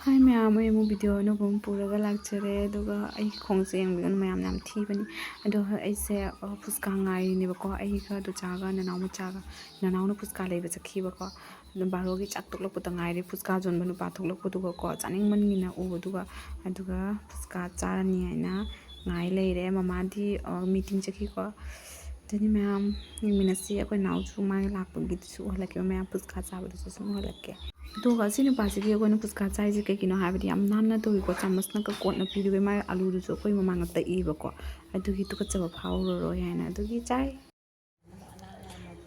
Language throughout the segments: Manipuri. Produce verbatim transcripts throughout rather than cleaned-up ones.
ꯍꯥꯏ ꯃꯌꯥꯝ, ꯑꯩ ꯑꯃꯨꯛ ꯚꯤꯗꯤꯑꯣ ꯑꯅꯧꯕ ꯑꯃ ꯄꯨꯔꯒ ꯂꯥꯛꯆꯔꯦ꯫ ꯑꯗꯨꯒ ꯑꯩꯒꯤ ꯈꯣꯡꯁꯦ ꯌꯦꯡꯕꯤꯌꯨ, ꯃꯌꯥꯝ ꯌꯥꯝ ꯊꯤꯕꯅꯤ꯫ ꯑꯗꯣ ꯑꯩꯁꯦ, ꯑ, ꯐꯨꯆꯀꯥ ꯉꯥꯏꯔꯤꯅꯦꯕꯀꯣ꯫ ꯑꯩꯒ ꯗꯣꯆꯥꯒ ꯅꯅꯥꯎ ꯃꯆꯥꯒ, ꯅꯅꯥꯎꯅ ꯐꯨꯆꯀꯥ ꯂꯩꯕ ꯆꯠꯈꯤꯕꯀꯣ꯫ ꯑꯗꯨꯝ ꯕꯥꯔꯣꯒꯤ ꯆꯥꯛ ꯇꯣꯛꯂꯛꯄꯗ ꯉꯥꯏꯔꯤ꯫ ꯐꯨꯆꯀꯥ ꯌꯣꯟꯕ ꯅꯨꯄꯥ ꯊꯣꯛꯂꯛꯄꯗꯨꯒꯀꯣ, ꯆꯥꯅꯤꯡꯃꯟꯒꯤꯅ ꯎꯕꯗꯨꯒ, ꯑꯗꯨꯒ ꯐꯨꯆꯀꯥ ꯆꯥꯔꯅꯤ ꯍꯥꯏꯅ ꯉꯥꯏ ꯂꯩꯔꯦ꯫ ꯃꯃꯥꯗꯤ, ꯑ, ꯃꯤꯇꯤꯡ ꯆꯠꯈꯤꯀꯣ꯫ ꯑꯗꯨꯅꯤ ꯃꯌꯥꯝ ꯌꯦꯡꯃꯤꯟꯅꯁꯤ꯫ ꯑꯩꯈꯣꯏ ꯅꯥꯎꯁꯨ ꯃꯥꯒꯤ ꯂꯥꯛꯄꯒꯤꯗꯨꯁꯨ ꯎꯍꯜꯂꯛꯀꯦ, ꯃꯌꯥꯝ ꯐꯨꯆꯀꯥ ꯆꯥꯕꯗꯨꯁꯨ ꯁꯨꯝ ꯎꯍꯜꯂꯛꯀꯦ꯫ ꯑꯗꯨꯒ ꯁꯤ ꯅꯨꯄꯥꯁꯤꯒꯤ ꯑꯩꯈꯣꯏꯅ ꯐꯨꯆꯀꯥ ꯆꯥꯏꯁꯦ ꯀꯩꯒꯤꯅꯣ ꯍꯥꯏꯕꯗꯤ ꯌꯥꯝ ꯅꯥꯟꯅ ꯇꯧꯏꯀꯣ, ꯆꯥꯃꯁꯅꯒ ꯀꯣꯠꯅ ꯄꯤꯗꯕꯩ ꯃꯥꯒꯤ ꯑꯂꯨꯗꯨꯁꯨ ꯑꯩꯈꯣꯏ ꯃꯃꯥꯡꯗ ꯇꯛꯏꯕꯀꯣ, ꯑꯗꯨꯒꯤ ꯇꯨꯀꯠꯆꯕ ꯐꯥꯎꯔꯔꯣꯏ ꯍꯥꯏꯅ ꯑꯗꯨꯒꯤ ꯆꯥꯏ꯫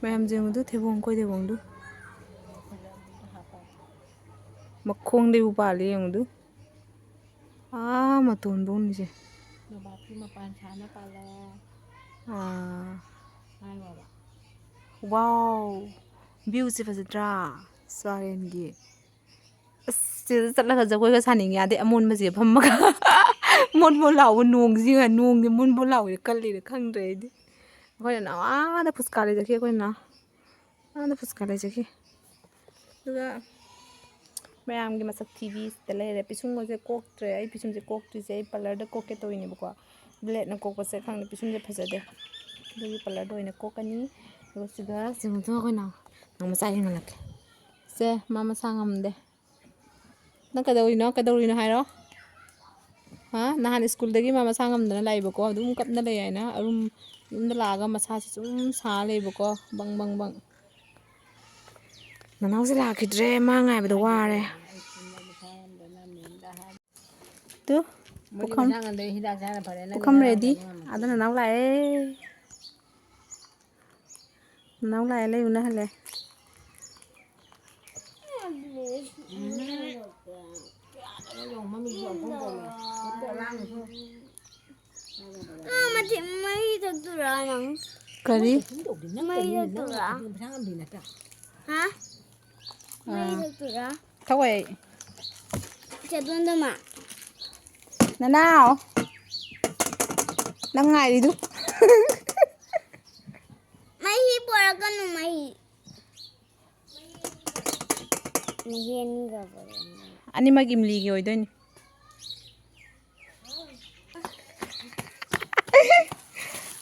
ꯃꯌꯥꯝ ꯌꯦꯡꯉꯨꯗꯨ, ꯊꯩꯕꯣꯡ, ꯑꯩꯈꯣꯏ ꯊꯩꯕꯣꯡꯗꯨ ꯃꯈꯣꯡꯗꯩꯕꯨ ꯄꯥꯜꯂꯦ ꯌꯦꯡꯉꯨꯗꯨ꯫ ꯑꯥ, ꯃꯇꯣꯟꯕꯧꯅꯤꯁꯦ꯫ ꯅꯣꯕꯥꯞꯀꯤ ꯃꯄꯥꯟ ꯁꯥꯅ ꯄꯥꯜꯂꯦ꯫ ꯑꯥ꯫ ꯉꯥꯏꯔꯣꯕ꯫ ꯋꯥꯎ! ꯚ꯭ꯌꯨꯁꯦ ꯐꯖꯗ꯭ꯔꯥ? ꯆꯥꯔꯦꯟꯒꯤ꯫ ꯑꯁ, ꯁꯤꯗ ꯆꯠꯂꯒ ꯖꯒꯣꯏꯒ ꯁꯥꯅꯤꯡꯉꯦ꯫ ꯑꯗꯩ ꯑꯃꯣꯟꯕꯁꯤꯗ ꯐꯝꯃꯒ ꯃꯣꯟ ꯃꯣꯟ ꯂꯥꯎꯕ ꯅꯣꯡꯁꯤꯒ, ꯅꯣꯡꯁꯦ ꯃꯣꯟ ꯃꯣꯟ ꯂꯥꯎꯕꯁꯦ ꯀꯜꯂꯤꯔ ꯈꯪꯗ꯭ꯔꯦ ꯑꯩꯗꯤ꯫ ꯑꯩꯈꯣꯏꯅ ꯅꯍꯥꯟ ꯑꯥꯗ ꯐꯨꯆꯀꯥ ꯂꯩꯖꯈꯤ ꯑꯩꯈꯣꯏꯅ꯫ ꯑꯥꯗ ꯐꯨꯆꯀꯥ ꯂꯩꯖꯈꯤ꯫ ꯑꯗꯨꯒ ꯃꯌꯥꯝꯒꯤ ꯃꯁꯛ ꯊꯤꯕꯤ ꯁꯤꯗ ꯂꯩꯔꯦ꯫ ꯄꯤꯁꯨꯝꯒꯁꯦ ꯀꯣꯛꯇ꯭ꯔꯦ꯫ ꯑꯩ ꯄꯤꯁꯨꯝꯁꯦ ꯀꯣꯛꯇ꯭ꯔꯤꯁꯦ ꯑꯩ ꯄꯥꯔꯂꯔꯗ ꯀꯣꯛꯀꯦ ꯇꯧꯔꯤꯅꯦꯕꯀꯣ꯫ ꯕ꯭ꯂꯦꯗꯅ ꯀꯣꯛꯄꯁꯦ ꯈꯪꯗꯦ, ꯄꯤꯁꯨꯝꯁꯦ ꯐꯖꯗꯦ꯫ ꯑꯗꯨꯒꯤ ꯄꯥꯔꯂꯔꯗ ꯑꯣꯏꯅ ꯀꯣꯛꯀꯅꯤ꯫ ꯑꯗꯨꯒ ꯁꯤꯗ ꯁꯤꯡꯗꯨ ꯑꯩꯈꯣꯏꯅ ꯅꯪ ꯃꯆꯥ ꯌꯦꯡꯍꯜꯂꯛꯀꯦ꯫ ꯁꯦ, ꯃꯥ ꯃꯁꯥ ꯉꯝꯗꯦ꯫ ꯅꯪ ꯀꯩꯗꯧꯔꯤꯅꯣ? ꯀꯩꯗꯧꯔꯤꯅꯣ ꯍꯥꯏꯔꯣ꯫ ꯍꯥ? ꯅꯍꯥꯟ ꯁ꯭ꯀꯨꯜꯗꯒꯤ ꯃꯥ ꯃꯁꯥ ꯉꯝꯗꯅ ꯂꯥꯛꯏꯕꯀꯣ꯫ ꯑꯗꯨꯝ ꯀꯞꯅ ꯂꯩ ꯍꯥꯏꯅ꯫ ꯑꯔꯨꯝ ꯌꯨꯝꯗ ꯂꯥꯛꯑꯒ ꯃꯁꯥꯁꯤ ꯁꯨꯝ ꯁꯥ ꯂꯩꯕꯀꯣ꯫ ꯕꯪ, ꯕꯪ, ꯕꯪ꯫ ꯅꯅꯥꯎꯁꯦ ꯂꯥꯛꯈꯤꯗ꯭ꯔꯦ꯫ ꯃꯥ ꯉꯥꯏꯕꯗ ꯋꯥꯔꯦ꯫ ꯇꯨ, ꯃꯣꯏꯗꯤ ꯄꯨꯈꯝ, ꯃꯁꯥ ꯉꯝꯗꯦ, ꯍꯤꯗꯥꯛ ꯆꯥꯅ ꯐꯔꯦ, ꯅꯪꯗꯤ ꯄꯨꯈꯝ ꯅꯅꯥꯎ ready꯫ ꯉꯝꯃꯝꯃꯣꯏ꯫ ꯑꯗ ꯅꯅꯥꯎ ꯂꯥꯛꯑꯦ꯫ ꯅꯅꯥꯎ ꯂꯥꯛꯑꯦ, ꯂꯩ ꯎꯅꯍꯜꯂꯦ꯫ ꯃꯥ ꯃꯊꯤ ꯃꯩ ꯊꯛꯇꯣꯏꯔꯥ ꯅꯪ? ꯀꯔꯤ? ꯃꯩ ꯊꯛꯇꯣꯏꯔꯥ? ꯍꯥ? ꯃꯩ ꯑꯥ꯫ ꯊꯛꯇꯣꯏꯔꯥ? ꯊꯛꯑꯣꯏ ꯑꯩ꯫ ꯆꯦ ꯗꯣꯟꯗꯃ꯫ ꯅꯅꯥꯎ꯫ ꯅꯪ ꯉꯥꯏꯔꯤꯗꯨ꯫ ꯃꯍꯤ ꯄꯣꯔꯛꯀꯅꯨ, ꯃꯍꯤ꯫ ꯃꯍꯤ ꯑꯅꯤꯒ ꯕꯣꯔꯣꯅꯤ꯫ ꯑꯅꯤꯃꯛ ꯏꯝꯂꯤꯒꯤ ꯑꯣꯏꯗꯣꯏꯅꯤ꯫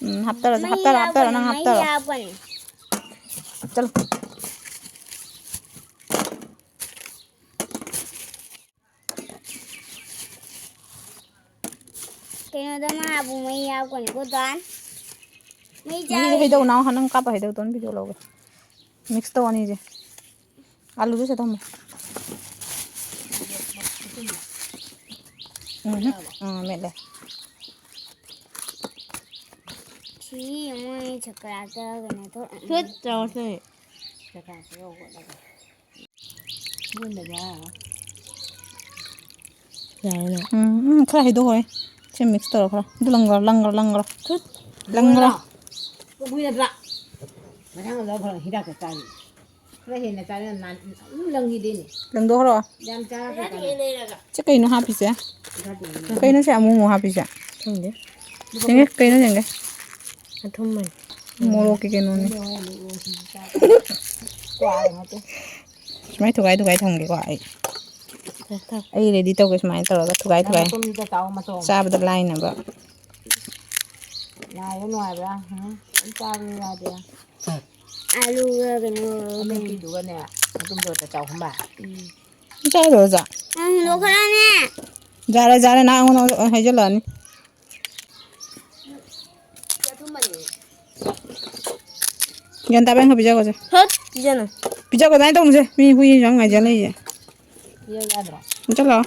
ꯎꯝ, ꯍꯥꯞꯇꯔꯁꯦ, ꯃꯍꯤ ꯍꯥꯞꯇꯔꯣ, ꯍꯥꯞꯇꯔꯣ, ꯌꯥꯎꯒꯅꯤ, ꯅꯪ ꯃꯍꯤ ꯍꯥꯞꯇꯔꯣ꯫ ꯌꯥꯎꯒꯅꯤ꯫ ꯆꯠꯂꯣ꯫ ꯀꯩꯅꯣꯗ ꯃꯥꯕꯨ ꯃꯩ ꯌꯥꯎꯒꯅꯤꯀꯣ, ꯗꯥꯟ꯫ ꯃꯩ ꯃꯍꯤꯗꯣ ꯆꯥꯔꯣꯏꯅꯦ꯫ ꯍꯩꯗꯧ, ꯅꯥꯎ, ꯅꯪ ꯀꯥꯞꯄ ꯍꯩꯗꯧ, ꯇꯣꯟ video ꯂꯧꯒꯦ꯫ Mix ꯇꯧ ꯑꯅꯤꯁꯦ꯫ ꯑꯂꯨꯗꯨ ꯁꯤ ꯊꯝꯃꯣ꯫ ꯎꯝ, ꯎꯝ, ꯃꯦꯠꯂꯦ꯫ ꯁꯤ ꯃꯣꯏ ꯁꯀ꯭ꯔꯥꯞꯇ ꯀꯩꯅꯣ ꯇꯧ-, ꯊꯨꯠ ꯇꯧꯔꯁꯦ꯫ ꯁꯀ꯭ꯔꯥꯞꯇ ꯌꯧꯕ ꯂꯩꯔꯦ꯫ ꯌꯥꯔꯦꯅꯦ꯫ ꯎꯝ, ꯎꯝ, ꯈꯔ ꯍꯩꯗꯣꯛꯈ꯭ꯔꯦ꯫ ꯁꯤ mix ꯇꯧꯔꯣ ꯈꯔ꯫ ꯑꯗꯨ ꯂꯪꯈ꯭ꯔꯣ, ꯂꯪꯈ꯭ꯔꯣ, ꯂꯪꯈ꯭ꯔꯣ꯫ ꯊꯨꯠ꯫ ꯂꯪꯈ꯭ꯔꯣ꯫ ꯂꯪꯈ꯭ꯔꯣ꯫ ꯄꯨꯈ꯭ꯔꯤ ꯅꯠꯇ꯭ꯔꯥ? ꯃꯊꯪ ꯑꯃꯗ ꯐꯔ ꯍꯤꯗꯥꯛꯀ ꯆꯥꯔꯤ꯫ ꯈꯔ ꯍꯦꯟꯅ ꯆꯥꯔ ꯅꯥꯟ-, ꯑꯗꯨꯝ ꯂꯪꯈꯤꯗꯦꯅꯦ꯫ ꯂꯪꯊꯣꯛꯈ꯭ꯔꯣ꯫ ꯌꯥꯝ ꯆꯥꯔꯛꯄ ꯇꯥꯔꯦ꯫ ꯆꯦ, ꯀꯩꯅꯣ ꯍꯥꯞꯄꯤꯁꯦ? ꯍꯤꯗꯥꯛꯀꯤ ꯃꯃꯤꯡ꯫ ꯀꯩꯅꯣ ꯁꯤ ꯑꯃꯨꯛ ꯑꯃꯨꯛ ꯍꯥꯞꯄꯤꯁꯦ? ꯈꯪꯗꯦ꯫ ꯌꯦꯡꯒꯦ, ꯀꯩꯅꯣ ꯌꯦꯡꯒꯦ꯫ ꯑꯊꯨꯝꯕꯅꯤ꯫ ꯃꯣꯔꯣꯛꯀꯤ ꯀꯩꯅꯣꯅꯤ꯫ ꯀ꯭ꯋꯥ ꯅꯠꯇꯦ꯫ ꯁꯨꯃꯥꯏꯅ ꯊꯨꯒꯥꯏ ꯊꯨꯒꯥꯏ ꯊꯝꯒꯦꯀꯣ ꯑꯩ꯫ ꯊꯝ, ꯊꯝ꯫ ꯑꯩ ready ꯇꯧꯒꯦ ꯁꯨꯃꯥꯏꯅ ꯇꯧꯔꯒ ꯊꯨꯒꯥꯏ ꯅꯪ ꯊꯨꯒꯥꯏ꯫ ꯃꯇꯨꯝꯗꯨꯗ ꯆꯥꯎ ꯃꯇꯣꯡ꯫ ꯆꯥꯕꯗ ꯂꯥꯏꯅꯕ꯫ ꯉꯥꯏꯕ ꯅꯨꯡꯉꯥꯏꯕ꯭ꯔꯥ? ꯎꯝ? ꯑꯗꯨꯝ ꯆꯥꯕ ꯌꯥꯗꯦ꯫ ꯑꯂꯨꯒ ꯀꯩꯅꯣ ꯑꯃꯦꯠꯄꯤꯗꯨꯒꯅꯦ, ꯃꯇꯨꯝꯗꯣ ꯆꯥꯎ ꯈꯪꯕ꯫ ꯎꯝ꯫ ꯆꯥꯔꯨꯔꯣ, ꯑꯣꯖꯥ꯫ ꯅꯪ ꯍꯨꯟꯗꯣꯛꯈ꯭ꯔꯅꯦ꯫ ꯌꯥꯔꯦ, ꯌꯥꯔꯦ, ꯅꯪ ꯑꯩꯉꯣꯟꯗ ꯍꯥꯏꯖꯜꯂꯛꯑꯅꯤ꯫ ꯒ꯭ꯌꯥꯟ ꯇꯥꯕ ꯌꯥꯝ ꯈꯔ ꯄꯤꯖꯒꯣꯁꯦ꯫ ꯍꯠ, ꯄꯤꯖꯅꯨ꯫ ꯄꯤꯖꯒꯣ ꯑꯗꯨꯃꯥꯏꯅ ꯇꯧꯅꯨꯁꯦ꯫ ꯃꯤ ꯍꯨꯏ ꯌꯦꯟꯁꯥꯡ ꯉꯥꯏꯖ ꯂꯩꯌꯦ꯫ ꯄꯤꯖꯧ ꯌꯥꯗ꯭ꯔꯣ? ꯆꯠꯂꯣ꯫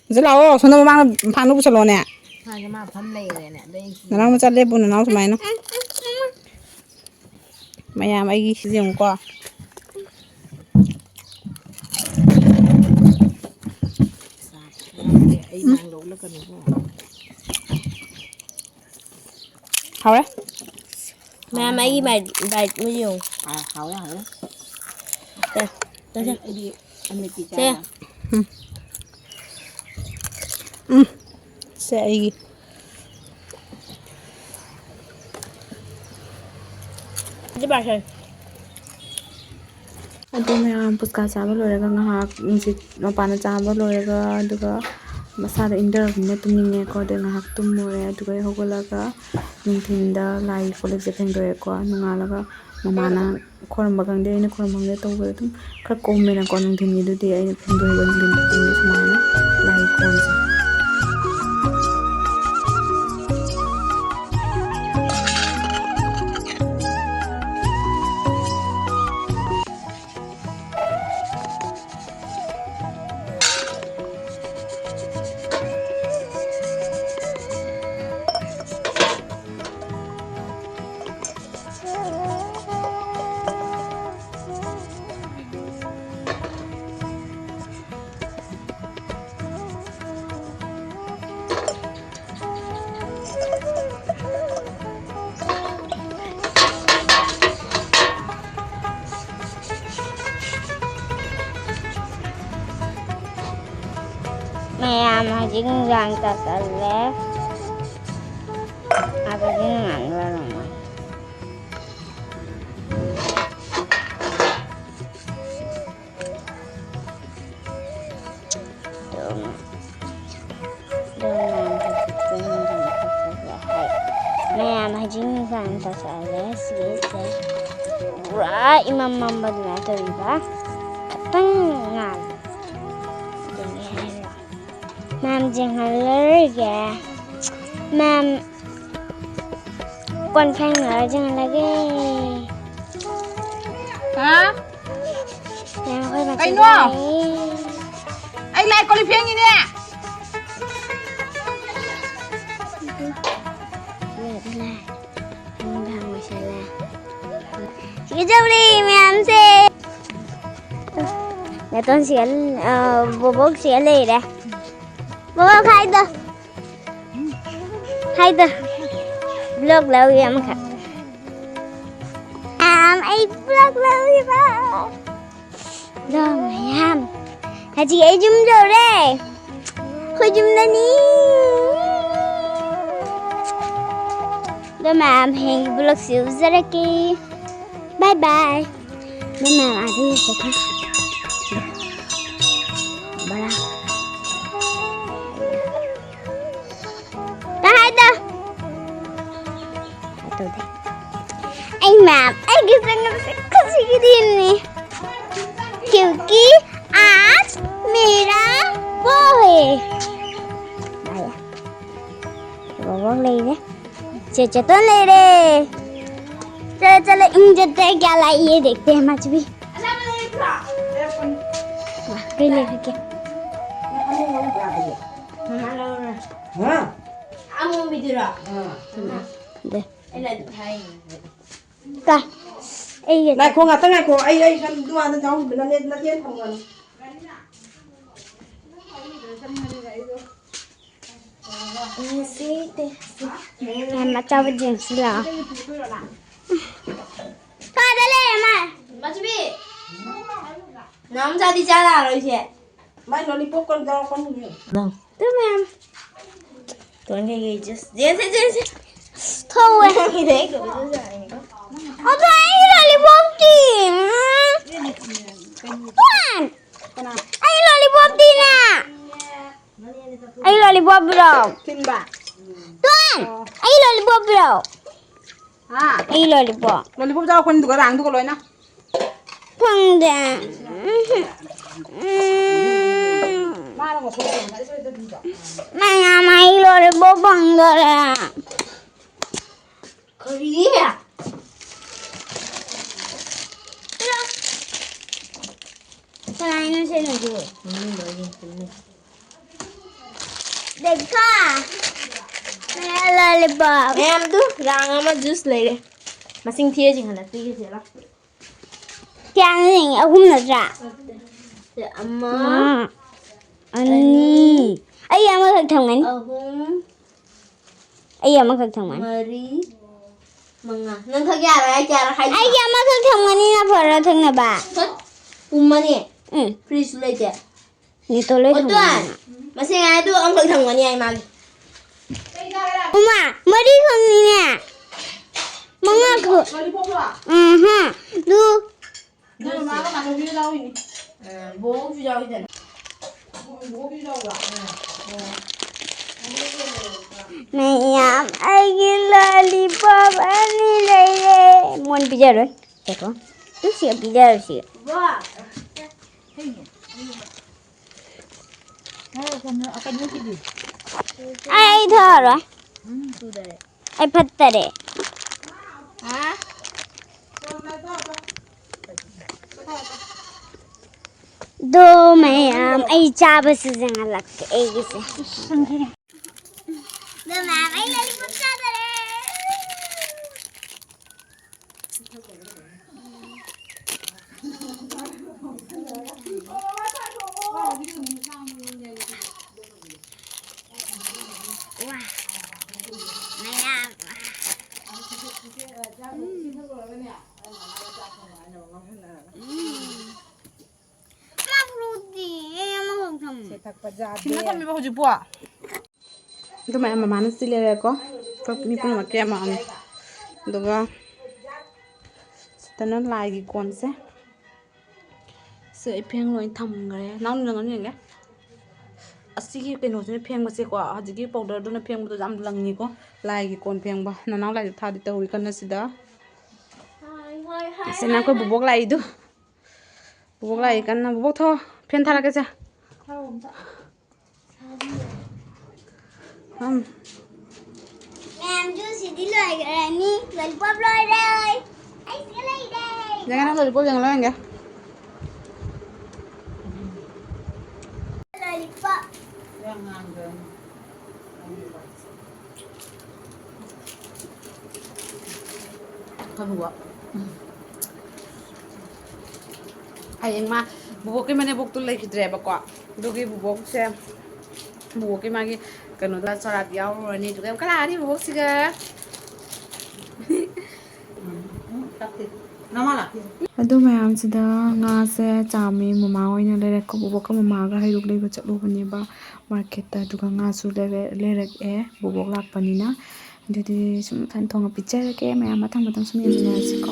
ꯁꯤꯗ ꯂꯥꯛꯑꯣ, ꯁꯣꯝꯗ ꯃꯃꯥꯡꯗ ꯐꯥꯟꯗ ꯄꯨꯁꯜꯂꯣꯅꯦ꯫ ꯐꯥꯟꯁꯦ ꯃꯥ ꯐꯝ ꯂꯩꯔꯦꯅꯦ, ꯑꯗꯩ ꯑꯩ ꯅꯅꯥꯎ ꯃꯆꯥ ꯂꯦꯞꯄꯨ, ꯅꯅꯥꯎ ꯁꯨꯃꯥꯏꯅ꯫ ꯃꯌꯥꯝ ꯑꯩꯒꯤ ꯁꯤꯁꯦ ꯌꯦꯡꯉꯨꯀꯣ꯫ ꯑꯩ ꯃꯥꯡꯗ ꯑꯣꯜꯂꯛꯀꯅꯨꯀꯣ꯫ ꯍꯥꯎꯔꯦ? ꯃꯌꯥꯝ ꯑꯩꯒꯤ bite, bite ꯃꯣꯏ ꯌꯦꯡꯉꯨ꯫ ꯑꯥ, ꯍꯥꯎꯔꯦ, ꯍꯥꯎꯔꯦ꯫ ꯁꯦ, ꯁꯦ, ꯁꯦ꯫ ꯑꯩ, ꯑꯩꯗꯤ ꯑꯃꯦꯠꯄꯤ ꯁꯦ꯫ ꯆꯥꯔꯦ꯫ ꯎꯝ꯫ ꯎꯝ꯫ ꯁꯦ ꯑꯩꯒꯤ꯫ ꯑꯗꯨ ꯄꯥꯔꯁꯦꯜ꯫ ꯑꯗꯨ ꯃꯌꯥꯝ ꯄꯨꯁꯀꯥ ꯆꯥꯕ ꯂꯣꯏꯔꯒ ꯉꯥꯏꯍꯥꯛ ꯅꯨꯡꯁꯤꯠ ꯃꯄꯥꯟꯗ ꯆꯥꯕ ꯂꯣꯏꯔꯒ, ꯑꯗꯨꯒ ꯃꯁꯥꯗꯣ ꯏꯪꯊꯔꯕꯅꯤꯅ ꯇꯨꯝꯅꯤꯡꯉꯦꯀꯣ꯫ ꯑꯗꯨ ꯉꯥꯏꯍꯥꯛ ꯇꯨꯝꯃꯨꯔꯦ꯫ ꯑꯗꯨꯒ ꯑꯩ ꯍꯧꯒꯠꯂꯒ ꯅꯨꯡꯊꯤꯟꯗ ꯂꯥꯏ ꯀꯣꯜ ꯂꯤꯛꯁꯦ ꯐꯦꯡꯗꯣꯛꯑꯦꯀꯣ꯫ ꯅꯣꯡꯉꯥꯜꯂꯒ ꯃꯃꯥꯅ ꯈꯣꯏꯔꯝꯕ ꯈꯪꯗꯦ, ꯑꯩꯅ ꯈꯣꯏꯔꯝꯕ ꯈꯪꯗꯦ ꯇꯧꯕꯗ ꯑꯗꯨꯝ ꯈꯔ ꯀꯣꯝꯃꯦꯅꯀꯣ꯫ ꯅꯨꯡꯊꯤꯟꯒꯤꯗꯨꯗꯤ ꯑꯩꯅ ꯐꯦꯡꯗꯣꯛꯏꯕ ꯅꯨꯡꯊꯤꯟꯒꯤꯗꯨꯗꯤ ꯁꯨꯃꯥꯏꯅ ꯂꯥꯏ ꯀꯣꯟꯁꯦ꯫ ꯃꯌꯥꯝ ꯍꯧꯖꯤꯛ ꯅꯨꯡꯗꯥꯡ ꯆꯥꯛ ꯆꯥꯁꯜꯂꯦ꯫ ꯑꯗꯨꯗꯤ ꯅꯨꯡꯉꯥꯏꯕ ꯑꯣꯏꯔꯝꯃꯣꯏ꯫ ꯑꯗꯨꯝ ꯑꯗꯨꯝ ꯃꯌꯥꯝ ꯍꯧꯖꯤꯛꯇꯤ ꯅꯨꯡꯗꯥꯡ ꯆꯥꯛ ꯆꯥꯁꯜꯂꯦ ꯍꯥꯏ꯫ ꯃꯌꯥꯝ ꯍꯧꯖꯤꯛ ꯅꯨꯡꯗꯥꯡ ꯆꯥꯛ ꯆꯥꯁꯜꯂꯦ꯫ ꯁꯤꯒꯤꯁꯦ ꯄꯨꯔꯥ ꯏꯃꯝ ꯃꯝꯕ ꯑꯗꯨꯃꯥꯏꯅ ꯇꯧꯔꯤꯕ꯫ ꯈꯤꯇꯪ ꯉꯥꯜꯂꯦ꯫ ꯑꯗꯨꯒꯤ ꯍꯥꯏꯔꯣ꯫ ꯃꯌꯥꯝ ꯌꯦꯡꯍꯜꯂꯔꯣꯏꯒꯦ꯫ ꯃꯌꯥꯝ ꯀꯣꯟ ꯐꯦꯡꯅꯔ ꯌꯦꯡꯍꯜꯂꯒꯦ꯫ ꯍꯥ? ꯃꯌꯥꯝ ꯑꯩꯈꯣꯏ ꯃꯆꯤꯟ ꯀꯩꯅꯣ? ꯌꯦꯡꯉꯤ꯫ ꯑꯩ ꯂꯥꯏ ꯀꯣꯜ ꯂꯤꯛ ꯐꯦꯡꯉꯤꯅꯦ꯫ ꯂꯣꯏꯔꯦ, ꯂꯣꯏꯔꯦ꯫ ꯅꯨꯡꯗꯥꯡ ꯑꯣꯏꯁꯜꯂꯦ꯫ ꯁꯤꯒꯗꯧꯔꯦ ꯃꯌꯥꯝꯁꯦ꯫ ꯅꯥꯇꯣꯟ ꯁꯤꯒ, ꯑ, ꯕꯣꯕꯣꯛ ꯁꯤꯒ ꯂꯩꯔꯦ꯫ ꯕꯣꯕꯣꯛ ꯍꯥꯏꯗꯣ꯫ ꯍꯥꯏꯗꯣ꯫ ꯕ꯭ꯂꯣꯛ ꯂꯧꯏ ꯑꯃꯈꯛ꯫ ꯃꯌꯥꯝ, ꯑꯩ ꯕ꯭ꯂꯣꯛ ꯂꯧꯏꯕ꯫ ꯑꯗꯣ ꯃꯌꯥꯝ, ꯍꯧꯖꯤꯛ ꯑꯩ ꯌꯨꯝ ꯌꯧꯔꯦ꯫ ꯑꯩꯈꯣꯏ ꯌꯨꯝꯗꯅꯤ꯫ ꯑꯗꯣ ꯃꯌꯥꯝ, ꯍꯌꯦꯡꯒꯤ ꯕ꯭ꯂꯣꯛꯁꯤ ꯎꯖꯔꯛꯀꯦ꯫ ꯕꯥꯏ ꯕꯥꯏ꯫ ꯑꯗꯨ ꯃꯌꯥꯝ ꯑꯥꯗ ꯌꯦꯡꯁꯦ ꯈꯔ꯫ ꯕꯣꯔꯥ꯫ ꯇꯥ ꯍꯥꯏꯗ꯫ ꯇꯧꯗꯦ꯫ ꯑꯩ ꯃꯌꯥꯝ ꯑꯩꯒꯤ ꯆꯪꯉꯛꯁꯦ ꯈꯨꯁꯤꯒꯤ ꯗꯤꯟꯅꯤ꯫ क्योंकि आज मेरा वो है। ꯕꯣꯕꯣꯛ ꯂꯩꯔꯦ꯫ ꯆꯦꯆꯦꯇꯣꯟ ꯂꯩꯔꯦ꯫ चलो चलो इन जते क्या लाई ये देखते हैं मच भी। ꯀꯩ ꯂꯩꯔꯒꯦ? ꯍꯥ? ꯑꯃꯨꯕꯤꯗꯨꯔꯣ? ꯗꯦ꯫ ꯑꯩꯅ ꯑꯗꯨ ꯍꯥꯏ꯫ ꯀ ꯑꯩꯒꯤ ꯉꯥꯏꯈꯣ, ꯉꯥꯛꯇꯪ ꯉꯥꯏꯈꯣ꯫ ꯑꯩ, ꯑꯩ ꯁꯣꯝ ꯗꯨꯀꯥꯟꯗ ꯆꯪꯍꯧꯕꯅꯅꯦ, ꯅꯆꯦ ꯊꯝꯒꯅꯨ꯫ ꯌꯥꯝ ꯑꯆꯧꯕ ꯖꯤꯟꯁ ꯂꯥꯛꯑꯣ꯫ ꯀꯥꯗ ꯂꯩꯔꯦ ꯃꯥ꯫ ꯃꯆꯨꯕꯤ꯫ ꯅꯥꯎꯆꯥꯗꯤ ꯆꯥ ꯂꯥꯛꯑꯔꯣꯏꯁꯦ꯫ ꯃꯥꯏ ꯂꯣꯂꯤꯄꯣꯞ ꯀꯣꯟ ꯌꯥꯎꯔꯛꯄꯅꯤꯅꯦ꯫ ꯅꯪ꯫ ꯑꯗꯨ ꯃꯌꯥꯝ꯫ ꯇꯣꯟ ꯀꯩꯀꯩ ꯖꯨꯁ꯫ ꯖꯦꯟꯁꯦ, ꯖꯦꯟꯁꯦ꯫ ꯊꯧꯋꯦ꯫ ꯅꯪꯒꯤꯗꯤ ꯑꯩ ꯀꯩꯅꯣ ꯖꯨꯁ ꯌꯥꯔꯦꯀꯣ꯫ ꯑꯗꯣ ꯑꯩ ꯂꯣꯂꯤꯄꯣꯞꯇꯤ꯫ ꯎꯝ꯫ ꯇꯣꯟ! ꯑꯩ ꯂꯣꯂꯤꯄꯣꯞꯇꯤꯅꯦ꯫ ꯑꯩ ꯂꯣꯂꯤꯄꯣꯞ ꯄꯤꯔꯛꯑꯣ꯫ ꯊꯤꯟꯕ꯫ ꯇꯣꯟ! ꯑꯩ ꯂꯣꯂꯤꯄꯣꯞ ꯄꯤꯔꯛꯑꯣ꯫ ꯍꯥ? ꯑꯩ ꯂꯣꯂꯤꯄꯣꯞ꯫ ꯂꯣꯂꯤꯄꯣꯞ ꯆꯥꯎ ꯀꯣꯟꯗꯨꯒ ꯔꯥꯡꯗꯨꯒ ꯂꯣꯏꯅ꯫ ꯐꯪꯗꯦ꯫ ꯎꯝ꯫ ꯃꯥꯅ ꯃꯈꯣꯡ ꯇꯣꯡꯉꯒ ꯑꯩ ꯁꯣꯏꯗ ꯄꯤꯕ꯫ ꯃꯌꯥꯝ ꯑꯩ ꯂꯣꯂꯤꯄꯣꯞ ꯐꯪꯗꯣꯔꯦ꯫ ꯀꯔꯤ? ꯀꯅꯥꯅꯣ ꯁꯦꯟꯅꯗꯣꯏ? ꯗꯦꯈꯥ꯫ ꯃꯌꯥꯝ ꯂꯣꯂꯤꯄꯣꯞ꯫ ꯃꯌꯥꯝꯗꯨ ꯔꯥꯡ ꯑꯃ ꯖꯨꯁ ꯂꯩꯔꯦ꯫ ꯃꯁꯤꯡ ꯊꯤꯔꯁꯤ ꯍꯟꯗꯛ ꯄꯤꯒꯦ ꯆꯦꯂꯣ꯫ ꯀꯌꯥꯅꯣ ꯌꯦꯡꯉꯤ? ꯑꯍꯨꯝ ꯅꯠꯇ꯭ꯔꯥ? ꯁꯦ ꯑꯃ, ꯑꯃ, ꯑꯅꯤ, ꯑꯅꯤ, ꯑꯩ ꯑꯃꯈꯛ ꯊꯝꯒꯅꯤ꯫ ꯑꯍꯨꯝ, ꯑꯩ ꯑꯃꯈꯛ ꯊꯝꯒꯅꯤ꯫ ꯃꯔꯤ, ꯃꯉꯥ꯫ ꯅꯪ ꯊꯛ ꯌꯥꯔꯣꯏ, ꯑꯩ ꯀꯌꯥꯔꯣ ꯍꯥꯏꯗꯣ? ꯑꯩꯒꯤ ꯑꯃꯈꯛ ꯊꯝꯒꯅꯤ, ꯅꯪ ꯄꯨꯔꯛꯑꯣ ꯊꯛꯅꯕ꯫ ꯊꯠ, ꯄꯨꯝꯃꯅꯤ꯫ ꯎꯝ꯫ ꯐ꯭ꯔꯤꯖꯁꯨ ꯂꯩꯇꯦ꯫ ꯅꯦꯇꯣ ꯂꯣꯏ ꯑꯣ, ꯊꯝꯒꯅꯤ꯫ ꯇꯣꯟ꯫ ꯃꯁꯤꯡ ꯍꯥꯏꯗꯨ ꯑꯃꯈꯛ ꯊꯝꯒꯅꯤ ꯍꯥꯏ ꯃꯥꯒꯤ꯫ ꯎꯃꯥ, ꯃꯔꯤ ꯈꯛꯅꯤꯅꯦ꯫ ꯃꯉꯥ ꯈꯛ꯫ ꯂꯣꯂꯤꯄꯣꯞꯂꯣ? ꯎꯝ ꯍꯝ꯫ ꯑꯗꯨ ꯅꯣꯏ ꯃꯃꯥꯒ ꯃꯥꯟꯅꯕꯤꯒ ꯌꯥꯎꯔꯤꯅꯤ꯫ ꯑ, ꯏꯕꯣꯛꯁꯨ ꯌꯥꯎꯔꯤꯗꯅ꯫ ꯏꯕꯣꯛꯁꯨ ꯌꯥꯎꯕ꯭ꯔꯥ? ꯑ, ꯑꯣ꯫ ꯃꯌꯥꯝ ꯑꯩꯒꯤ ꯂꯣꯂꯤꯄꯣꯞ ꯑꯅꯤ ꯂꯩꯔꯦ꯫ ꯃꯣꯟ ꯄꯤꯖꯔꯣꯏ꯫ ꯉꯥꯏꯈꯣ꯫ ꯎꯝ, ꯁꯤ ꯄꯤꯖꯔꯣꯏ, ꯁꯤ꯫ ꯏꯕꯣꯛ꯫ ꯑꯩ ꯊꯛꯑꯔꯣꯏ꯫ ꯎꯝ, ꯁꯨꯗꯔꯦ꯫ ꯑꯩ ꯐꯠꯇꯔꯦ꯫ ꯍꯥ? ꯑꯗꯣ ꯃꯌꯥꯝ, ꯑꯩ ꯆꯥꯕꯁꯤ ꯌꯦꯡꯍꯜꯂꯛꯀꯦ ꯑꯩꯒꯤꯁꯦ꯫ ꯑꯗꯣ ꯃꯌꯥꯝ, ꯑꯩ ꯂꯣꯂꯤꯄꯣꯞ ꯆꯥꯗꯣꯔꯦ꯫ ꯋꯥ꯫ ꯃꯌꯥꯝ꯫ ꯎꯝ꯫ ꯃꯥ ꯐ꯭ꯔꯨꯠꯇꯤ ꯑꯩ ꯑꯃꯈꯛ ꯊꯝꯃꯦ꯫ ꯁꯤ ꯊꯛꯄ ꯌꯥꯗꯦ꯫ ꯁꯤꯅ ꯊꯝꯃꯤꯕ ꯍꯧꯖꯤꯛꯄꯨ? ꯑꯗꯨ ꯃꯌꯥꯝ ꯃꯃꯥꯅ ꯁꯤ ꯂꯩꯔꯦꯀꯣ꯫ ꯑꯩꯈꯣꯏ ꯃꯤ ꯄꯨꯝꯅꯃꯛꯀꯤ ꯑꯃꯃꯝ꯫ ꯑꯗꯨꯒ ꯁꯤꯗꯅ ꯂꯥꯏꯒꯤ ꯀꯣꯟꯁꯦ꯫ ꯁꯤ ꯑꯩ ꯐꯦꯡ ꯂꯣꯏ ꯊꯝꯈ꯭ꯔꯦ꯫ ꯅꯥꯎꯅ ꯅꯪ ꯌꯦꯡꯒꯦ꯫ ꯑꯁꯤꯒꯤ ꯀꯩꯅꯣꯁꯤꯅ ꯐꯦꯡꯕꯁꯦꯀꯣ, ꯍꯧꯖꯤꯛꯀꯤ ꯄꯥꯎꯗꯔꯗꯨꯅ ꯐꯦꯡꯕꯗꯣ ꯌꯥꯝ ꯂꯪꯉꯤꯀꯣ꯫ ꯂꯥꯏꯒꯤ ꯀꯣꯟ ꯐꯦꯡꯕ꯫ ꯅꯅꯥꯎ ꯂꯥꯏꯗꯨ ꯊꯥꯗꯤ ꯇꯧꯔꯤ ꯀꯟꯅ ꯁꯤꯗ꯫ ꯍꯣꯏ, ꯍꯣꯏ, ꯍꯣꯏ, ꯑꯁꯤꯅ ꯑꯩꯈꯣꯏ ꯍꯣꯏ꯫ ꯕꯨꯕꯣꯛ ꯂꯥꯛꯏꯗꯨ꯫ ꯕꯨꯕꯣꯛ ꯂꯥꯛꯏ ꯀꯟꯅ꯫ ꯕꯨꯕꯣꯛ ꯊꯣ, ꯐꯦꯟ ꯊꯥꯔꯛꯀꯦꯁꯦ꯫ ꯊꯥꯔꯛꯑꯣ ꯑꯝꯇ꯫ ꯎꯝ꯫ ꯃꯌꯥꯝꯁꯨ ꯁꯤꯗꯤ ꯂꯣꯏꯈ꯭ꯔꯅꯤ꯫ ꯂꯣꯂꯤꯄꯣꯞ ꯂꯣꯏꯔꯦ꯫ ꯑꯩꯁꯤꯒ ꯂꯩꯔꯦ꯫ ꯌꯦꯡꯉꯦ, ꯅꯪ ꯂꯣꯂꯤꯄꯣꯞ ꯌꯦꯡꯉ ꯂꯣꯏꯔꯦ꯫ ꯂꯣꯂꯤꯄꯣꯞ꯫ ꯀꯩꯅꯣ꯫ ꯍꯌꯦꯡ ꯃꯥ ꯕꯨꯕꯣꯛꯀꯤ ꯃꯅꯦꯝꯕꯣꯛꯇꯨ ꯂꯩꯈꯤꯗ꯭ꯔꯦꯕꯀꯣ꯫ ꯑꯗꯨꯒꯤ ꯕꯨꯕꯣꯛꯁꯦ, ꯕꯨꯕꯣꯛꯀꯤ ꯃꯥꯒꯤ ꯀꯩꯅꯣꯗ ꯆꯣꯔꯥꯗ ꯌꯥꯎꯔꯨꯔꯅꯤ꯫ ꯑꯗꯨꯒ ꯌꯥꯝ ꯀꯅꯥꯅꯤ ꯕꯨꯕꯣꯛꯁꯤꯒ? ꯎꯝ, ꯎꯝ, ꯀꯞꯇꯦ꯫ ꯅꯃꯥ ꯂꯥꯛꯇꯦ꯫ ꯑꯗꯨ ꯃꯌꯥꯝꯁꯤꯗ ꯉꯥꯁꯦ ꯆꯥꯝꯃꯤ꯫ ꯃꯃꯥ ꯍꯣꯏꯅ ꯂꯩꯔꯛꯀ-, ꯕꯨꯕꯣꯛꯀ ꯃꯃꯥꯒ ꯍꯩꯔꯨꯛ ꯂꯩꯕ ꯆꯠꯂꯨꯕꯅꯦꯕ ꯃꯥꯔꯀꯦꯠꯇ꯫ ꯑꯗꯨꯒ ꯉꯥꯁꯨ ꯂꯩꯔꯦ-, ꯂꯩꯔꯛꯑꯦ ꯕꯨꯕꯣꯛ ꯂꯥꯛꯄꯅꯤꯅ꯫ ꯑꯗꯨꯗꯤ ꯁꯨꯝ ꯊꯣꯡꯉ ꯄꯤꯖꯔꯒꯦ꯫ ꯃꯌꯥꯝ ꯃꯊꯪ ꯃꯊꯪ ꯁꯨꯝ ꯌꯦꯡꯃꯤꯟꯅꯔꯁꯤꯀꯣ꯫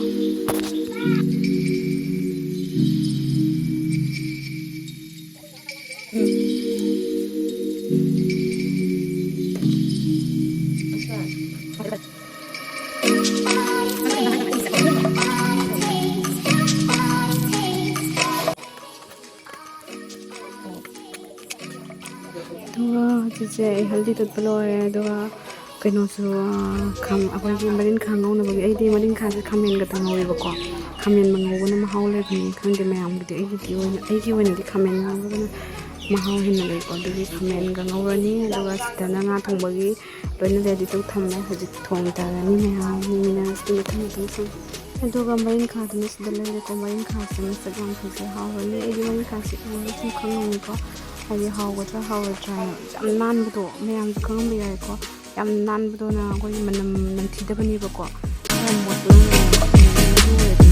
ꯁꯤꯁꯦ ꯑꯩ ꯍꯜꯗꯤ ꯇꯣꯠꯄ ꯂꯣꯏꯔꯦ, ꯑꯗꯨꯒ ꯀꯩꯅꯣꯁꯨ, ꯑꯥ, ꯈꯥꯝ-, ꯑꯩꯈꯣꯏꯒꯤ ꯃꯔꯤꯟꯈꯥ ꯉꯧꯅꯕꯒꯤ, ꯑꯩꯗꯤ ꯃꯔꯤꯟꯈꯥꯁꯦ ꯈꯥꯃꯦꯟꯒ ꯇꯧꯔ ꯉꯧꯋꯦꯕꯀꯣ꯫ ꯈꯥꯃꯦꯟ ꯉꯧꯕꯅ ꯃꯍꯥꯎ ꯂꯩꯕꯅꯤ ꯈꯪꯗꯦ ꯃꯌꯥꯝꯒꯤꯗꯤ, ꯑꯩꯒꯤꯗꯤ ꯑꯣꯏꯅ, ꯑꯩꯒꯤ ꯑꯣꯏꯅꯗꯤ ꯈꯥꯃꯦꯟ ꯉꯧꯕꯅ ꯃꯍꯥꯎ ꯍꯦꯟꯅ ꯂꯩꯀꯣ꯫ ꯑꯗꯨꯒꯤ ꯈꯥꯃꯦꯟꯒ ꯉꯧꯔꯅꯤ, ꯑꯗꯨꯒ ꯁꯤꯗꯅ ꯉꯥ ꯊꯣꯡꯕꯒꯤ ꯂꯣꯏꯅ ꯔꯦꯗꯤ ꯇꯧ ꯊꯝꯃꯦ꯫ ꯍꯧꯖꯤꯛ ꯊꯣꯡ ꯇꯥꯔꯅꯤ ꯃꯌꯥꯝ, ꯃꯤ ꯃꯌꯥꯝꯁꯤꯗꯤ ꯃꯊꯪ ꯃꯊꯪ ꯁꯨꯝ꯫ ꯑꯗꯨꯒ ꯃꯔꯤꯡꯈꯥꯗꯨꯅ ꯁꯤꯗ ꯂꯩꯔꯦꯀꯣ꯫ ꯃꯔꯤꯡꯈꯥꯁꯦ ꯃꯁꯛ ꯌꯥꯝ ꯐꯖꯩ, ꯍꯥꯎꯔꯅꯤ꯫ ꯑꯩꯗꯤ ꯃꯔꯤꯡꯈꯥꯁꯦ ꯎꯕꯗ ꯁꯨꯝ ꯈꯪꯉꯝꯃꯤꯀꯣ, ꯍꯥꯏꯗꯤ ꯍꯥꯎꯒꯗ꯭ꯔꯥ ꯍꯥꯎꯔꯣꯏꯗ꯭ꯔꯥ ꯍꯥꯏꯅ꯫ ꯌꯥꯝ ꯅꯥꯟꯕꯗꯣ ꯃꯌꯥꯝꯁꯨ ꯈꯪꯉꯝꯕ ꯌꯥꯏꯀꯣ꯫ ꯌꯥꯝ ꯅꯥꯟꯕꯗꯣꯅ ꯑꯩꯈꯣꯏꯒꯤ ꯃꯅꯝ ꯅꯝꯊꯤꯗꯕꯅꯦꯕꯀꯣ꯫ ꯈꯔ ꯃꯣꯠꯄꯅ ꯅꯝꯊꯤꯕ ꯑꯣꯏꯔꯗꯤ꯫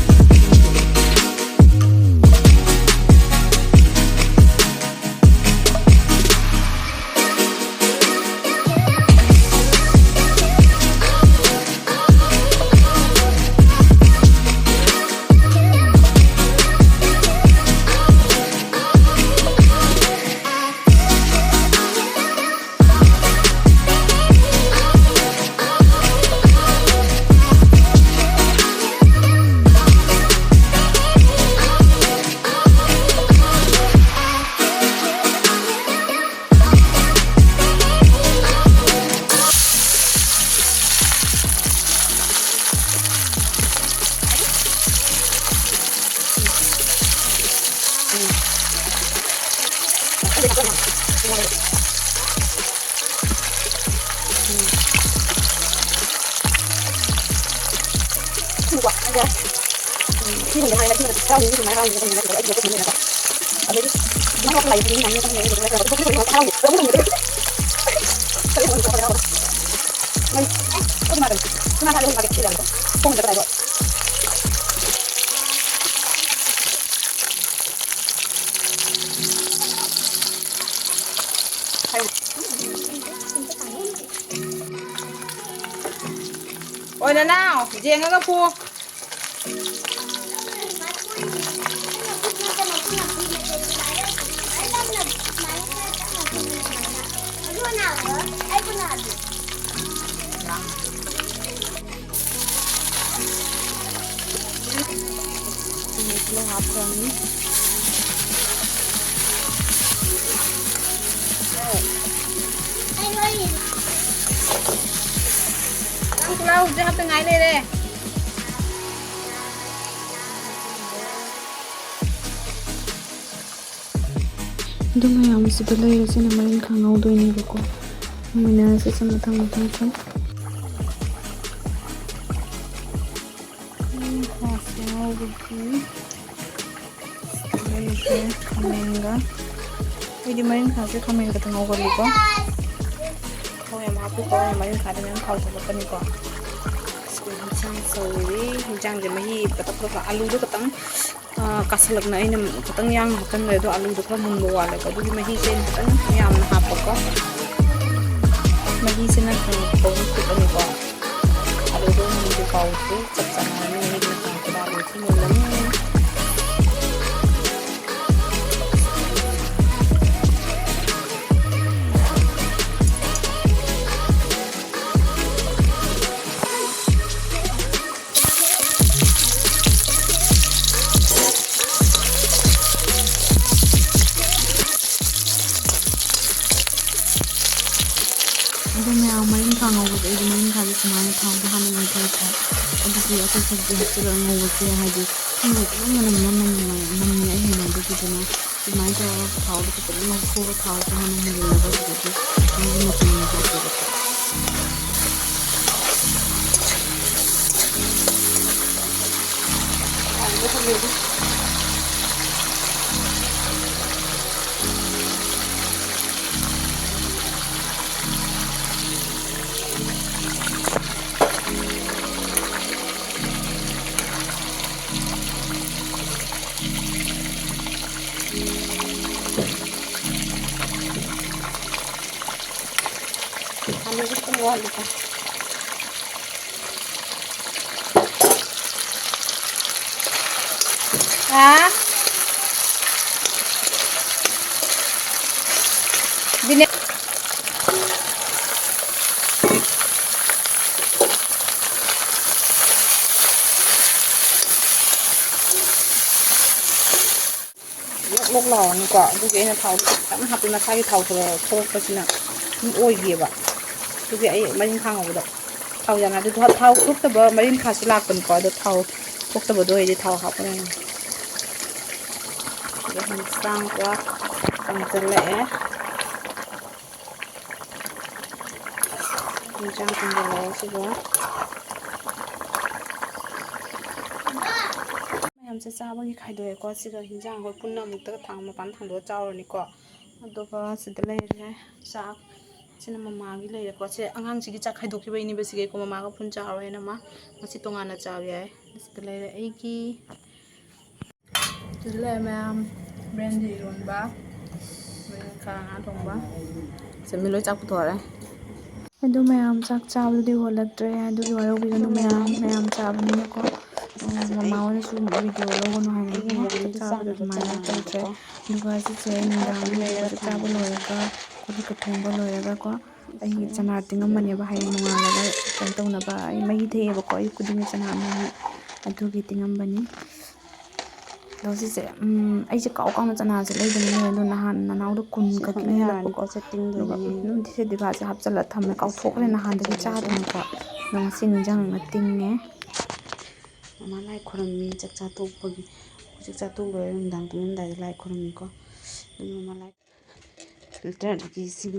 ꯑꯣꯏ ꯅꯅꯥꯎ, ꯌꯦꯡꯉꯒ ꯐꯨ꯫ ꯇꯤꯜꯍꯧ ꯍꯥꯞꯈ꯭ꯔꯅꯤ꯫ ꯅꯪ ꯄꯨꯂꯥꯎ ꯍꯧꯖꯤꯛ ꯍꯥꯞꯇ ꯉꯥꯏ ꯂꯩꯔꯦ꯫ ꯑꯗꯨ ꯃꯌꯥꯝꯁꯤꯗ ꯂꯩꯔꯁꯤꯅ ꯃꯔꯤꯡꯈꯥ ꯉꯧꯗꯣꯏꯅꯦꯕꯀꯣ꯫ ꯃꯨꯟꯅꯔꯁꯤꯁꯦ ꯃꯊꯪ ꯃꯊꯪ ꯁꯨꯝ꯫ ꯃꯔꯤꯡꯈꯥꯁꯦ ꯉꯧꯕꯒꯤ ꯃꯔꯤꯁꯦ ꯈꯥꯃꯦꯟꯒ, ꯑꯩꯗꯤ ꯃꯔꯤꯡꯈꯥꯁꯦ ꯈꯥꯃꯦꯟꯒ ꯉꯧꯒꯜꯂꯤꯀꯣ꯫ ꯊꯥꯎ ꯌꯥꯝ ꯍꯥꯞꯄꯨꯀꯣ, ꯃꯔꯤꯡꯈꯥꯗ ꯃꯌꯥꯝ ꯊꯥꯎ ꯊꯣꯛꯂꯛꯀꯅꯤꯀꯣ꯫ ꯁꯤꯗ ꯍꯤꯟꯖꯥꯡ ꯁꯧꯔꯤ꯫ ꯍꯤꯟꯖꯥꯡꯁꯦ ꯃꯍꯤ ꯄꯇꯛ ꯄꯇꯛ, ꯑꯂꯨꯗꯣ ꯈꯇꯪ, ꯑ, ꯀꯥꯁꯜꯂꯛꯅ ꯑꯩꯅ ꯈꯇꯪ ꯌꯥꯡꯅ ꯍꯥꯞꯆꯟꯈ꯭ꯔꯦ, ꯑꯗꯣ ꯑꯂꯨꯗꯣ ꯈꯔ ꯃꯨꯟꯕ ꯋꯥꯠꯂꯦꯕ, ꯑꯗꯨꯒꯤ ꯃꯍꯤꯁꯦ ꯑꯩꯅ ꯈꯤꯇꯪ ꯌꯥꯝꯅ ꯍꯥꯞꯄꯀꯣ꯫ ꯃꯍꯤꯁꯤꯅ ꯈꯔ ꯐꯨꯠꯂꯅꯤꯀꯣ꯫ ꯑꯂꯨꯗꯣ ꯃꯨꯟꯗ꯭ꯔꯤ ꯐꯥꯎꯁꯦ ꯆꯞ ꯆꯥꯟꯅꯔꯅꯤ, ꯃꯍꯤꯗꯨꯅ ꯀꯪꯉꯛꯄꯗ ꯑꯂꯨꯁꯤ ꯃꯨꯜꯂꯅꯤ꯫ ꯑꯗꯣ ꯃꯌꯥꯝ ꯃꯔꯤꯡꯈꯥ ꯉꯧꯕꯁꯦ, ꯑꯩꯗꯤ ꯃꯔꯤꯡꯈꯥꯁꯦ ꯁꯨꯃꯥꯏꯅ ꯊꯥꯎꯗ ꯍꯥꯟꯅ ꯉꯧꯊꯣꯛꯑꯦ꯫ ꯑꯗꯨꯗꯤ ꯑꯇꯣꯞꯄꯗꯤ ꯍꯥꯞꯆꯤꯜꯂꯒ ꯉꯧꯕꯁꯦ, ꯍꯥꯏꯗꯤ ꯈꯪꯗꯦ, ꯈꯤꯇꯪ ꯃꯅꯝ ꯑꯃ ꯅꯝꯃꯦ, ꯅꯝꯃꯦ ꯑꯩ ꯍꯩꯅꯗꯦ꯫ ꯑꯗꯨꯗꯨꯅ ꯁꯨꯃꯥꯏꯅ ꯇꯧꯔꯒ ꯊꯥꯎꯗ ꯐꯖꯅ ꯉꯧꯊꯣꯛꯑꯒ, ꯊꯥꯎꯁꯦ ꯍꯥꯟꯅ ꯃꯨꯜꯂꯒ, ꯑꯗꯨꯗꯒꯤ ꯃꯥꯒꯤ ꯃꯆꯜ ꯍꯥꯞꯄꯦꯕꯀꯣ꯫ ꯑꯂꯨꯁꯦ ꯈꯤꯇꯪ ꯋꯥꯠꯂꯤꯀꯣ꯫ ꯍꯥ? ꯕꯤꯅꯦ-, ꯂꯣꯛ ꯂꯣꯛ ꯂꯥꯎꯔꯅꯤꯀꯣ꯫ ꯑꯗꯨꯒꯤ ꯑꯩꯅ ꯊꯥꯎꯗꯣ ꯈꯤꯇꯪ ꯍꯥꯞꯄꯤ, ꯃꯁꯥꯒꯤ ꯊꯥꯎ ꯊꯣꯛꯂꯛ-, ꯊꯣꯛꯂꯛꯄꯁꯤꯅ꯫ ꯑꯗꯨꯝ ꯑꯣꯏꯈꯤꯑꯕ꯫ ꯑꯗꯨꯒꯤ ꯑꯩ ꯃꯔꯤꯡꯈꯥ ꯉꯧꯕꯗ ꯊꯥꯎ ꯌꯥꯝꯅ, ꯑꯗꯨ ꯊꯥꯎ ꯊꯣꯛꯇꯕ ꯃꯔꯤꯡꯈꯥꯁꯨ ꯂꯥꯛꯄꯅꯤꯀꯣ, ꯑꯗꯣ ꯊꯥꯎ ꯊꯣꯛꯇꯕꯗꯣ ꯑꯣꯏꯔꯗꯤ ꯊꯥꯎ ꯍꯥꯞꯄ ꯌꯥꯏ꯫ ꯑꯗꯣ ꯍꯤꯟꯖꯥꯡꯀꯣ ꯀꯪꯁꯤꯜꯂꯛꯑꯦ꯫ ꯍꯤꯟꯖꯥꯡ ꯀꯪꯁꯤꯜꯂꯛꯑꯦ ꯁꯤꯒ꯫ ꯃꯌꯥꯝꯁꯦ ꯆꯥꯕꯒꯤ ꯈꯥꯏꯗꯣꯛꯑꯦꯀꯣ꯫ ꯁꯤꯒ ꯍꯤꯟꯖꯥꯡ ꯑꯩꯈꯣꯏ ꯄꯨꯟꯅ ꯑꯃꯨꯛꯇꯒ ꯊꯥꯡ ꯃꯄꯥꯟ ꯊꯥꯡꯗꯣꯛꯑ ꯆꯥꯎꯔꯅꯤꯀꯣ꯫ ꯑꯗꯨꯒ ꯁꯤꯗ ꯂꯩꯔꯦ ꯆꯥꯛ꯫ ꯁꯤꯅ ꯃꯃꯥꯒꯤ ꯂꯩꯔꯦꯀꯣ꯫ ꯁꯦ ꯑꯉꯥꯡꯁꯤꯒꯤ ꯆꯥꯛ ꯈꯥꯏꯗꯣꯛꯈꯤꯕꯩꯅꯦꯕ ꯁꯤꯒꯩꯀꯣ꯫ ꯃꯃꯥꯒ ꯄꯨꯟ ꯆꯥꯔꯣꯏꯅ ꯃꯥ ꯉꯁꯤ ꯇꯣꯉꯥꯟꯅ ꯆꯥꯕ ꯌꯥꯏ꯫ ꯁꯤꯗ ꯂꯩꯔꯦ ꯑꯩꯒꯤ꯫ ꯁꯤꯗ ꯂꯩꯔꯦ ꯃꯌꯥꯝ꯫ ꯕ꯭ꯔꯦꯟꯗꯤ ꯏꯔꯣꯟꯕ꯫ ꯃꯅꯤꯡꯈꯥ ꯉꯥ ꯊꯣꯡꯕ꯫ ꯁꯤꯃꯤ ꯂꯣꯏ ꯆꯥꯛ ꯄꯨꯊꯣꯛꯑꯔꯦ꯫ ꯑꯗꯨ ꯃꯌꯥꯝ ꯆꯥꯛ ꯆꯥꯕꯗꯨꯗꯤ ꯍꯣꯜꯂꯛꯇ꯭ꯔꯦ꯫ ꯑꯗꯨꯒꯤ ꯋꯥꯔꯧꯕꯤꯒꯅꯨ ꯃꯌꯥꯝ꯫ ꯃꯌꯥꯝ ꯆꯥꯕꯅꯤꯅꯀꯣ꯫ ꯎꯝ, ꯃꯃꯥ ꯍꯣꯏꯅꯁꯨ ꯚꯤꯗꯤꯑꯣ ꯂꯧꯒꯅꯨ ꯍꯥꯏꯕꯅꯤꯅ ꯆꯥꯛ ꯆꯥꯕꯗꯣ ꯑꯗꯨꯃꯥꯏꯅ ꯇꯧꯗ꯭ꯔꯦ꯫ ꯑꯗꯨꯒ ꯁꯤꯁꯦ ꯅꯨꯡꯗꯥꯡꯒꯤ ꯆꯥꯛ ꯆꯥꯕ ꯂꯣꯏꯔꯒ, ꯀꯣꯜ ꯂꯤꯛꯀ ꯐꯦꯡꯕ ꯂꯣꯏꯔꯒꯀꯣ, ꯑꯩ ꯆꯅꯥ ꯇꯤꯡꯉꯝꯕꯅꯦꯕ ꯍꯌꯦꯡ ꯅꯣꯡꯉꯥꯜꯂꯒ ꯀꯩꯅꯣ ꯇꯧꯅꯕ꯫ ꯑꯩ ꯃꯍꯤ ꯊꯛꯑꯦꯕꯀꯣ ꯑꯌꯨꯛ ꯈꯨꯗꯤꯡꯒꯤ ꯆꯅꯥ ꯑꯃꯃꯝ, ꯑꯗꯨꯒꯤ ꯇꯤꯡꯉꯝꯕꯅꯤ꯫ ꯑꯗꯣ ꯁꯤꯁꯦ, ꯎꯝ, ꯑꯩꯁꯦ ꯀꯥꯎ ꯀꯥꯎꯅ ꯆꯅꯥꯁꯦ ꯂꯩꯕꯅꯤꯅꯦ꯫ ꯑꯗꯣ ꯅꯍꯥꯟ ꯅꯅꯥꯎꯗ ꯀꯨꯟ ꯈꯛꯀꯤ ꯂꯩꯍꯜꯂꯛꯄꯀꯣ꯫ ꯑꯗꯨꯒ, ꯎꯝ, ꯁꯤꯁꯦ ꯗꯤꯚꯥꯁꯦ ꯍꯥꯞꯆꯜꯂ ꯊꯝꯃꯦ, ꯀꯥꯎꯊꯣꯛꯈ꯭ꯔꯦ ꯅꯍꯥꯟꯗꯒꯤ ꯆꯥꯗꯅꯀꯣ꯫ ꯑꯗꯣ ꯉꯁꯤ ꯅꯤꯡꯁꯤꯡꯉꯒ ꯇꯤꯡꯉꯦ꯫ ꯃꯃꯥ ꯂꯥꯏ ꯈꯨꯔꯨꯝꯃꯤ ꯆꯥꯛ ꯆꯥ ꯇꯣꯛꯄꯒꯤ꯫ ꯆꯥꯛ ꯆꯥ ꯇꯣꯛ ꯂꯣꯏꯔ ꯅꯨꯡꯗꯥꯡ ꯇꯨꯝꯂꯝꯗꯥꯏꯗ ꯂꯥꯏ ꯈꯨꯔꯨꯝꯃꯤꯀꯣ꯫ ꯑꯗꯨ ꯃꯃꯥ ꯂꯥꯏ ꯐꯤꯜꯇꯔꯗꯒꯤ ꯏꯁꯤꯡ